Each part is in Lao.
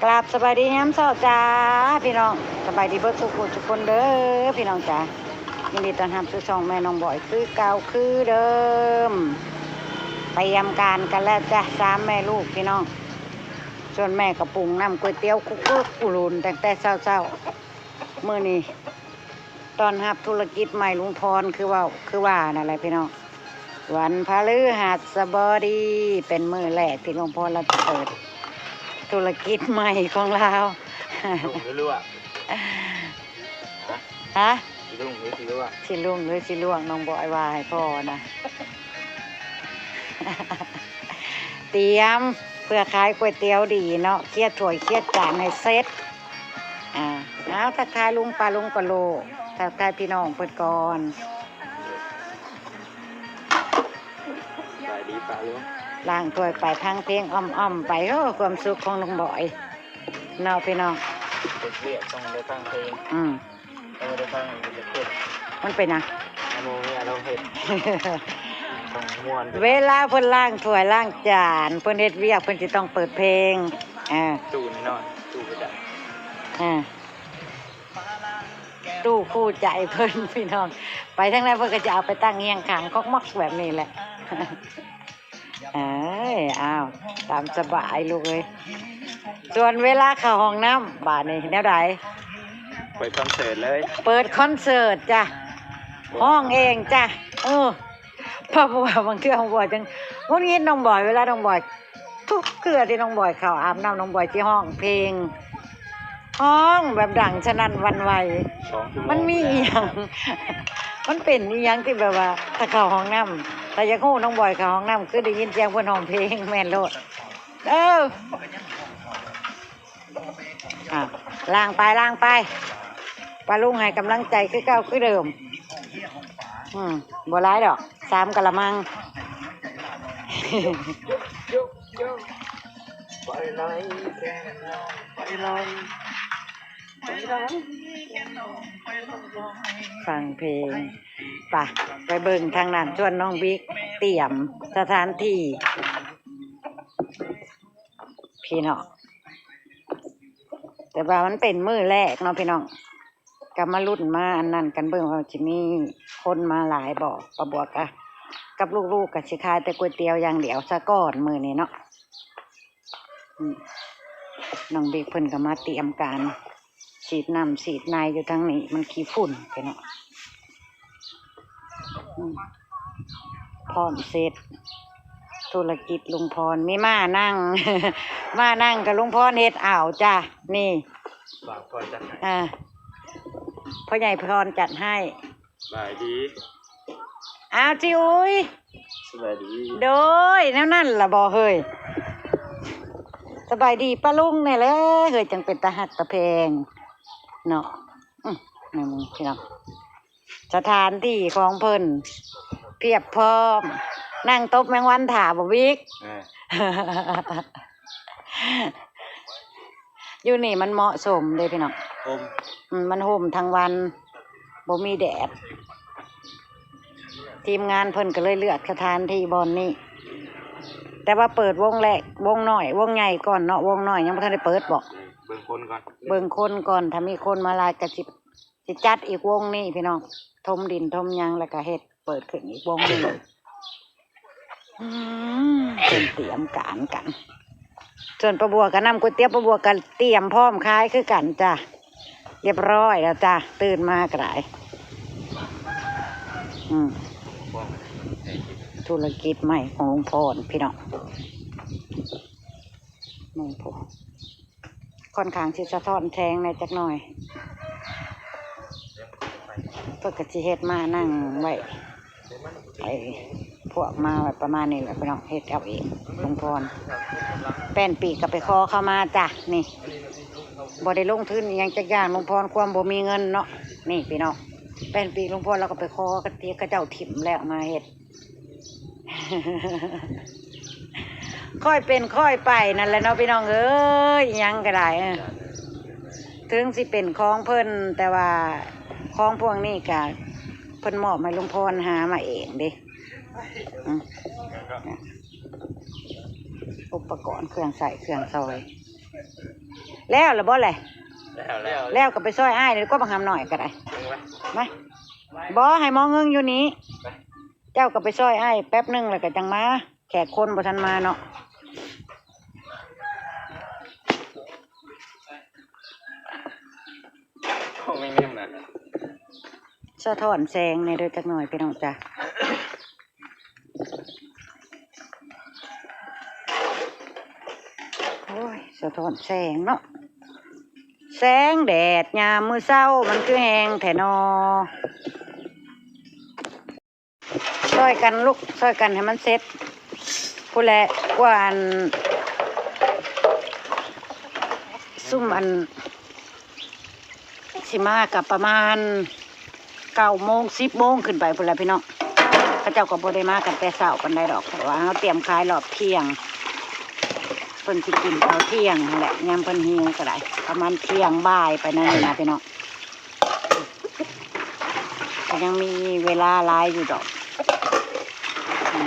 ກາບສະບາຍດີຍາມເຊົ້າຈ້າພີ່ນ້ອງ, ສະບາຍດີເບິດສູ່ຜູ້ສູ່ຄົນເດີພີ່ນ້ອງຈ້າ. ຍິນດີຕ້ອນຮັບສູ່ຊ່ອງແມ່ນ້ອງບອຍຄືເກົ່າຄືເດີມ. ຕຽມການກັນແລ້ວຈ້າ ສາມແມ່ລູກພີ່ນ້ອງ. ສ່ວນແມ່ກໍປຸງນ້ຳກ໋ວຍຕຽວຄຸກໆອຸລຸນຕັ້ງແຕ່ເຊົ້າໆ. ມື້ນີ້ຕ້ອນຮັບທຸລະກິດໃໝ່ລຸງພອນ ຄືເວົ້າ ຄືວ່ານັ້ນແຫຼະພີ່ນ້ອງ. ວັນພະລືຫັດສະບໍດີ ເປັນມື້ແລກທີ່ລຸງພອນລາວຈະເປີດທຸລະກິດໃໝ່ຂອງລາວ. ລຸງຫຼືລົວກ? ຮະ? ຊິລຸງຫຼືຊິລົວກ? ຊິລຸງຫຼືຊິລວກ ນ້ອງບອຍວ່າໃຫ້ພໍ່ນະ. ຕຽມເພື່ອຂາຍກ໋ວຍຕຽວດີເນາະ, ເຄຍຖ້ວຍເຄຍຈານໃຫ້ເສັດ. ອາ ເອົາ ທັກທາຍລຸງປ້າລຸງປ້າໂລ, ທັກທາຍພີ່ນ້ອງເພິ່ນກ່ອນ. ສະບາຍດີປ້າລຸງ. ລ້າງຖ້ວຍໄປ ຟັງເພງອອມໆໄປ. ໂອ້ ຄວາມສຸກຂອງລຸງບອຍເນາະພີ່ນ້ອງ. ເຮັດວຽກຕ້ອງໄດ້ຟັງເພງ. ອືມ ເອີ ໄດ້ຟັງ ມັນຈະເພງ. ມັນເປັນຫຍັງ? ມັນບໍ່ມີອາລົມເຮັດ. ຕ້ອງມ່ວນ. ເວລາເພິ່ນລ້າງຖ້ວຍລ້າງຈານ ເພິ່ນເຮັດວຽກ ເພິ່ນຊິຕ້ອງເປີດເພງ. ເອີ ຕູ້ນ້ອຍໆ ຕູ້ປະຈຳ. ເອີ ຕູ້ຄູ່ໃຈເພິ່ນພີ່ນ້ອງ. ໄປທາງໃດເພິ່ນກໍຈະເອົາໄປຕັ້ງຮຽງຂ້າງຄອກມອກແບບນີ້ແຫຼະ. ເອີຍ ອ້າວ ຕາມສະບາຍລູກເອີຍ. ສ່ວນເວລາເຂົ້າຫ້ອງນ້ຳບາດນີ້ແນວໃດ? ເປີດຄອນເສີດເລີຍ. ເປີດຄອນເສີດຈ້ະ ຮ້ອງເອງຈ້ະ. ເອີ ເພາະວ່າບາງເທື່ອນ້ອງບອຍຈັ່ງຫງຸດຫງິດນ້ອງບອຍ ເວລານ້ອງບອຍ ທຸກເທື່ອທີ່ນ້ອງບອຍເຂົ້າອາບນ້ຳ ນ້ອງບອຍຊິຮ້ອງເພງ ຮ້ອງແບບດັງສະນັ້ນຫວັ່ນໄຫວ. ມັນມີອີ່ຫຍັງ ມັນເປັນອີ່ຫຍັງທີ່ແບບວ່າ ຖ້າເຂົ້າຫ້ອງນ້ຳ ຖ້າຢາກຮູ້ນ້ອງບອຍເຂົ້າຫ້ອງນ້ຳ ຄືໄດ້ຍິນສຽງເພິ່ນຮ້ອງເພງ ແມ່ນໂລດ. ເອີ ອ່ະ ລ້າງໄປ ລ້າງໄປ. ປ້າລຸງໃຫ້ກຳລັງໃຈຄືເກົ່າຄືເດີມ. ອືມ ບໍ່ຫຼາຍດອກ ສາມກະລະມັງ. ໄປໄລ່ແກນນ້ອງ ໄປໄລ່ ໄປໄລ່ ຟັງເພງ. ໄປ ໄປເບິ່ງທາງນັ້ນ ຊວນນ້ອງບິກຕຽມສະຖານທີ່ພີ່ນ້ອງ. ແຕ່ວ່າມັນເປັນມື້ແລກເນາະພີ່ນ້ອງ. ກໍມາລຸ້ນມາອັນນັ້ນກັນເບິ່ງວ່າຊິມີຄົນມາຫຼາຍບໍ່. ປ້າບວກກະ ກັບລູກໆ ກໍຊິຂາຍແຕ່ກ໋ວຍຕຽວຢ່າງດຽວຊະກ່ອນມື້ນີ້ເນາະ. ອືມ ນ້ອງບິກເພິ່ນກໍມາຕຽມການສີດນ້ຳສີດໃນຢູ່ທາງນີ້ ມັນຂີ້ຝຸ່ນພີ່ນ້ອງ. ອືມ ພ້ອມເສັດທຸລະກິດລຸງພອນ. ມີມ້ານັ່ງ ມ້ານັ່ງກໍລຸງພອນເຮັດເອົາຈ້ະ. ນີ້ ບ່າວພອນຈັດໃຫ້. ອ່າ ພໍ່ໃຫຍ່ພອນຈັດໃຫ້. ສະບາຍດີ. ອ້າວ ຈິອຸຍ ສະບາຍດີ. ໂດຍ ແນວນັ້ນລະບໍ່ເຮີ້ຍ. ສະບາຍດີປ້າລຸງແດ່ແຫຼະເຮີ້ຍ ຈັ່ງເປັນຕາຮັກຕາແພງເນາະ. ອື ແມ່ນພີ່ນ້ອງ ສະຖານທີ່ຂອງເພິ່ນພຽບພ້ອມ. ນັ່ງຕົບແມງວັນຖ້າບໍ່ວິກ. ເອີ ຢູ່ນີ້ມັນເໝາະສົມເດ້ພີ່ນ້ອງ. ຮົ່ມ. ອືມ ມັນຮົ່ມທັງວັນ ບໍ່ມີແດດ. ທີມງານເພິ່ນກໍເລີຍເລືອກສະຖານທີ່ບ່ອນນີ້ ແຕ່ວ່າເປີດວົງແລກ ວົງນ້ອຍ ວົງໃຫຍ່ກ່ອນເນາະ. ວົງນ້ອຍຍັງບໍ່ທັນໄດ້ເປີດບໍ? ເບິ່ງຄົນກ່ອນ ເບິ່ງຄົນກ່ອນ. ຖ້າມີຄົນມາຫຼາຍກໍຊິ ຊິຈັດອີກວົງນີ້ພີ່ນ້ອງ. ຖົມດິນຖົມຫຍັງ ແລ້ວກໍເຮັດ ເປີດຂຶ້ນອີກວົງໜຶ່ງ. ອືມ ເພິ່ນຕຽມການກັນ. ສ່ວນປ້າບົວກໍນຳກ໋ວຍຕຽວ ປ້າບົວກໍຕຽມພ້ອມຂາຍຄືກັນຈ້ະ. ຮຽບຮ້ອຍແລ້ວຈ້ະ ຕື່ນມາກໍໄດ້. ອືມ ທຸລະກິດໃໝ່ຂອງລຸງພອນພີ່ນ້ອງ. ນີ້ພຸ້ນ ຄ່ອນຂ້າງຊິສະທ້ອນແສງແດ່ຈັກໜ່ອຍ. ເພິ່ນກໍຊິເຮັດມານັ່ງໄວ້ ໃຫ້ພວກມາໄວ້ປະມານນີ້ແຫຼະພີ່ນ້ອງ. ເຮັດເອົາເອງ ລຸງພອນ. ແປ້ນປີກກໍໄປຂໍເຂົາມາຈ້ະ. ນີ້ ບໍ່ໄດ້ລົງທຶນອີ່ຫຍັງຈັກຢ່າງ ລຸງພອນ ຄວາມບໍ່ມີເງິນເນາະ. ນີ້ພີ່ນ້ອງ ແປ້ນປີກລຸງພອນ ລາວກໍໄປຂໍ ກະຕິເຂົາເຈົ້າຖິ້ມແລ້ວມາເຮັດ. ຄ່ອຍເປັນຄ່ອຍໄປນັ້ນແຫຼະເນາະພີ່ນ້ອງເອີຍ. ອີ່ຫຍັງກໍໄດ້ ເອີ ເຖິງຊິເປັນຂອງເພິ່ນ ແຕ່ວ່າຂອງພວກນີ້ກະເພິ່ນມອບໃຫ້ລຸງພອນຫາມາເອງເດ້. ອືມ ອຸປະກອນເຄື່ອງໃຊ້ເຄື່ອງສອຍ ແລ້ວລະບໍ່ແຫຼະ? ແລ້ວ ແລ້ວ ແລ້ວກໍໄປຊ່ອຍອ້າຍເດ້ ກວ່າບັກຫຳນ້ອຍກໍໄດ້. ມາ ບໍ່ ໃຫ້ໝໍເງິງຢູ່ນີ້. ເຈົ້າກໍໄປຊ່ອຍອ້າຍແປັບໜຶ່ງ ແລ້ວກໍຈັ່ງມາ. ແຂກຄົນບໍ່ທັນມາເນາະ. ສະທ້ອນແສງແດ່ເດີຈັກໜ່ອຍ ພີ່ນ້ອງຈ້າ. ໂອ້ຍ ສະທ້ອນແສງເນາະ. ແສງແດດຍາມມື້ເຊົ້າ ມັນຄືແຮງແທ້ນໍ. ຊ່ອຍກັນລູກ ຊ່ອຍກັນໃຫ້ມັນເສັດພຸ້ນແຫຼະ. ກວ່າອັນ ຊຸມອັນ ຊິມາກໍປະມານເກົ້າໂມງ ສິບໂມງຂຶ້ນໄປພຸ້ນແຫຼະພີ່ນ້ອງ. ເຂົາເຈົ້າກໍບໍ່ໄດ້ມາກັນແຕ່ເຊົ້າປານໃດດອກ ເພາະວ່າເຮົາຕຽມຂາຍຮອບທ່ຽງ. ເພິ່ນຊິກິນເຂົ້າທ່ຽງຫັ້ນແຫຼະ ຍາມເພິ່ນຫິວກໍໄດ້ ປະມານທ່ຽງບ່າຍໄປນັ້ນນະພີ່ນ້ອງ. ກໍຍັງມີເວລາຫຼາຍຢູ່ດອກ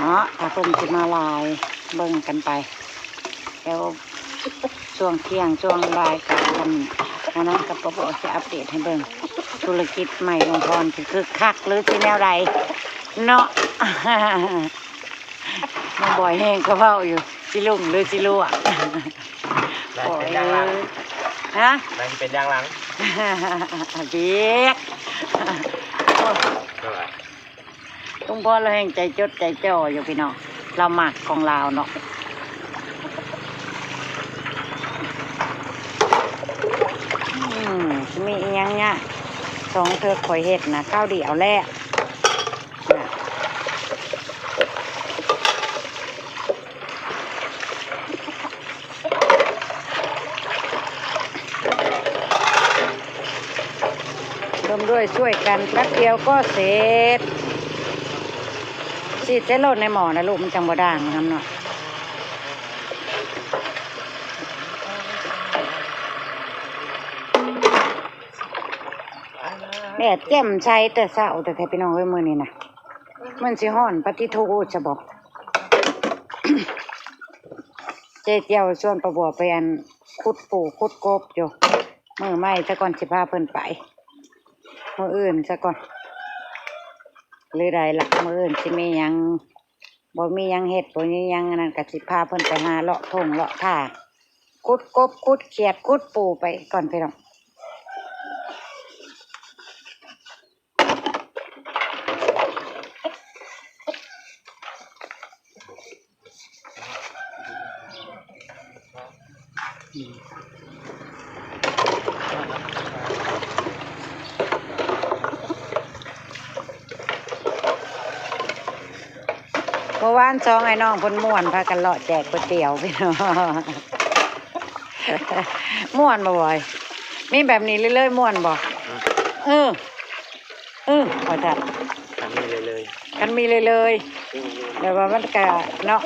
ເນາະ ຖ້າເພິ່ນຊິມາຫຼາຍ ເບິ່ງກັນໄປ. ແລ້ວຊ່ວງທ່ຽງ ຊ່ວງບ່າຍກໍອັນ ອັນນັ້ນກໍບໍ່ ຊິອັບເດດໃຫ້ເບິ່ງ. ທຸລະກິດໃໝ່ຂອງພອນຊິຄຶກຄັກ ຫຼື ຊິແນວໃດເນາະ. ນ້ອງບອຍແຮງກໍເວົ້າຢູ່ ຊິລຸ້ງ ຫຼື ຊິລ່ວງ. ໂອ້ຍ ຮະ ນາງຊິເປັນຢ່າງຫຼັງ ເບກ. ໂອ້ຍ ລຸງພອນລາວແຮ່ງໃຈຈົດໃຈຈໍ່ຢູ່ພີ່ນ້ອງ ລາວມັກຂອງລາວເນາະ. ອືມ ມີອີ່ຫຍັງຍາກ ສອງເທື່ອຂ້ອຍເຮັດນະ ຄາວດຽວແລ້ວ. ຮ່ວມດ້ວຍຊ່ວຍກັນ ແປັບດຽວກໍເສັດ. ສີດໃສ່ໂລດໃນໝໍ້ນະລູກ ມັນຈັ່ງບໍ່ດ່າງນຳເນາະ. ແດດແຈ່ມໃສແຕ່ເຊົ້າແທ້ໆ ພີ່ນ້ອງເອີຍ ມື້ນີ້ນະ. ມັນຊິຮ້ອນປະຕິໂທຊະບໍ. ເຈແຈ່ວຊວນປ້າບົວໄປ ອັນ ຂຸດປູຂຸດກົບຢູ່. ມື້ໃໝ່ຊະກ່ອນ ຊິພາເພິ່ນໄປ ມື້ອື່ນຊະກ່ອນ ຫຼື ໃດລະ ມື້ອື່ນຊິມີຫຍັງ ບໍ່ມີຫຍັງເຮັດ ບໍ່ມີຫຍັງອັນນັ້ນ ກໍຊິພາເພິ່ນໄປຫາເລາະທົ່ງເລາະທ່າ ຂຸດກົບ ຂຸດຂຽດ ຂຸດປູໄປກ່ອນ ພີ່ນ້ອງ. ເມື່ອວານສອງອ້າຍນ້ອງເພິ່ນມ່ວນ ພາກັນເລາະແຈກກ໋ວຍຕຽວ ພີ່ນ້ອງ. ມ່ວນບໍ່ບອຍ? ມີແບບນີ້ເລື້ອຍໆ ມ່ວນບໍ່? ອືມ ເອີ ເອີ ວ່າຊັ້ນ ຄັນມີເລື້ອຍໆ ຄັນມີເລື້ອຍໆ ແບບວ່າມັນກະເນາະ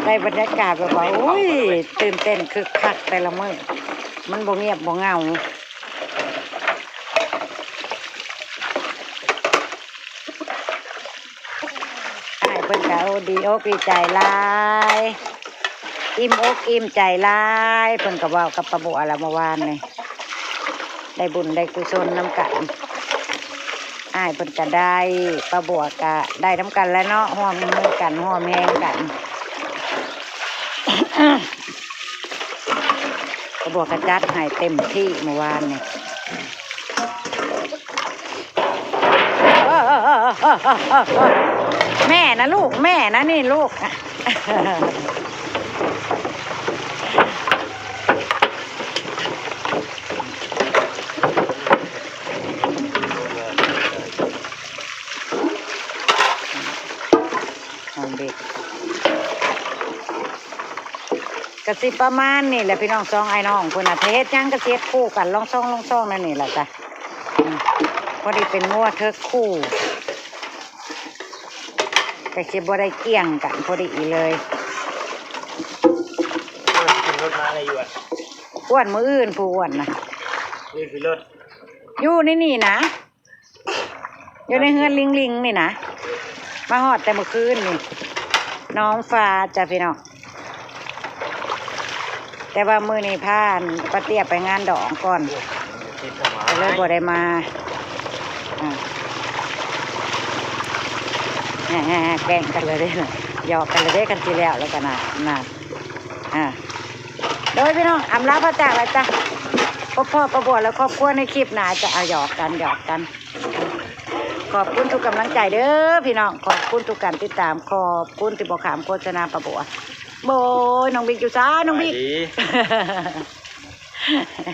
ໄດ້ບັນຍາກາດແບບວ່າ ໂອ້ຍ ຕື່ນເຕັ້ນຄຶກຄັກແຕ່ລະມື້ ມັນບໍ່ງຽບບໍ່ເຫງົາ. ອ້າຍເພິ່ນກະ ໂອ້ ດີອົກດີໃຈຫຼາຍ ອີ່ມອົກອີ່ມໃຈຫຼາຍ ເພິ່ນກໍເວົ້າກັບປ້າບົວລະເມື່ອວານນີ້ ໄດ້ບຸນໄດ້ກຸສົນນຳກັນ ອ້າຍເພິ່ນກໍໄດ້ ປ້າບົວກໍໄດ້ນຳກັນແຫຼະເນາະ ຮ່ວມມືກັນ ຮ່ວມແຮງກັນ. ປ້າບົວກໍຈັດໃຫ້ເຕັມທີ່ເມື່ອວານນີ້ ແມ່ນະລູກ ແມ່ນະນີ້ລູກ. ຫອມເດັກ ກະຊິປະມານນີ້ແຫຼະພີ່ນ້ອງ ສອງອ້າຍນ້ອງພຸ້ນນະ ຖ້າເຮັດຫຍັງກະຊິເຮັດຄູ່ກັນ ລອງຊອງລອງຊອງແນວນີ້ແຫຼະຈ້ະ ອືມ ພໍດີເປັນງົວເຖິກຄູ່ ກະຊິບໍ່ໄດ້ກ່ຽງກັນ ພໍດີເລີຍ ເອີ ຂຶ້ນລົດມາເລີຍຢູ່ອະ ອ້ວນ ມື້ອື່ນຜູ້ອ້ວນນະ ນີ້ຄືລົດ ຢູ່ໃນນີ້ນະ. ຢູ່ໃນເຮືອນລິງໆນີ້ນະ ມາຮອດແຕ່ມື້ຄືນນີ້ ນ້ອງຟ້າຈ້ະພີ່ນ້ອງ ແຕ່ວ່າມື້ນີ້ພາອັນປ້າເຕ້ຍໄປງານດອງກ່ອນ ກໍເລີຍບໍ່ໄດ້ມາ. ອ່າ ແກ້ງກັນເລີຍເດ້ ຫຍອກກັນເລີຍເດ້ ຄັນຊິແລ້ວແລ້ວກໍນະ ນະ. ອ່າ ໂດຍພີ່ນ້ອງ ອຳລາພາຈາກແລ້ວຈ້ະ ພົບພໍ້ປ້າບົວ ແລະ ຄອບຄົວໃນຄລິບໜ້າຈະ ເອົາ ຫຍອກກັນ ຫຍອກກັນ. ຂອບຄຸນທຸກກຳລັງໃຈເດີພີ່ນ້ອງ ຂອບຄຸນທຸກການຕິດຕາມ ຂອບຄຸນທີ່ບໍ່ຂ້າມໂຄສະນາປ້າບົວ. ໂອ້ຍ ນ້ອງບິກຢູ່ໃສ? ນ້ອງບິກ ສະບາຍດີ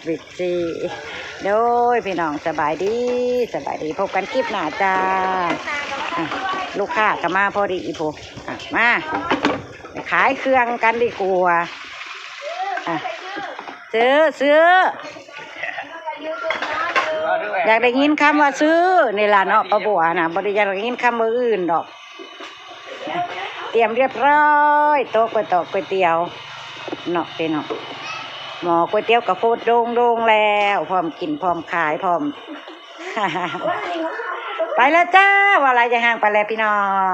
ບິກຊີ. ໂດຍພີ່ນ້ອງ ສະບາຍດີ ສະບາຍດີ ພົບກັນຄລິບໜ້າຈ້າ. ອ່ະ ລູກຄ້າກໍມາພໍດີພຸ້ນ. ອ່ະ ມາ ໄປຂາຍເຄື່ອງກັນດີກວ່າ. ອ່ະ ຊື້ ຊື້ ຢາກໄດ້ຍິນຄຳວ່າຊື້ນີ້ລະເນາະ ປ້າບົວນະ ບໍ່ໄດ້ຢາກໄດ້ຍິນຄຳວ່າອື່ນດອກ. ຕຽມຮຽບຮ້ອຍ ໂຕະກວຍຕອກກວຍຕຽວເນາະພີ່ນ້ອງ. ໝໍ້ກວຍຕຽວກໍໂພດໂດງໆແລ້ວ ພ້ອມກິນພ້ອມຂາຍພ້ອມ. ໄປແລ້ວຈ້າ ເວົ້າຫຼາຍຢ່າຫ່າງ ໄປແລ້ວພີ່ນ້ອງ.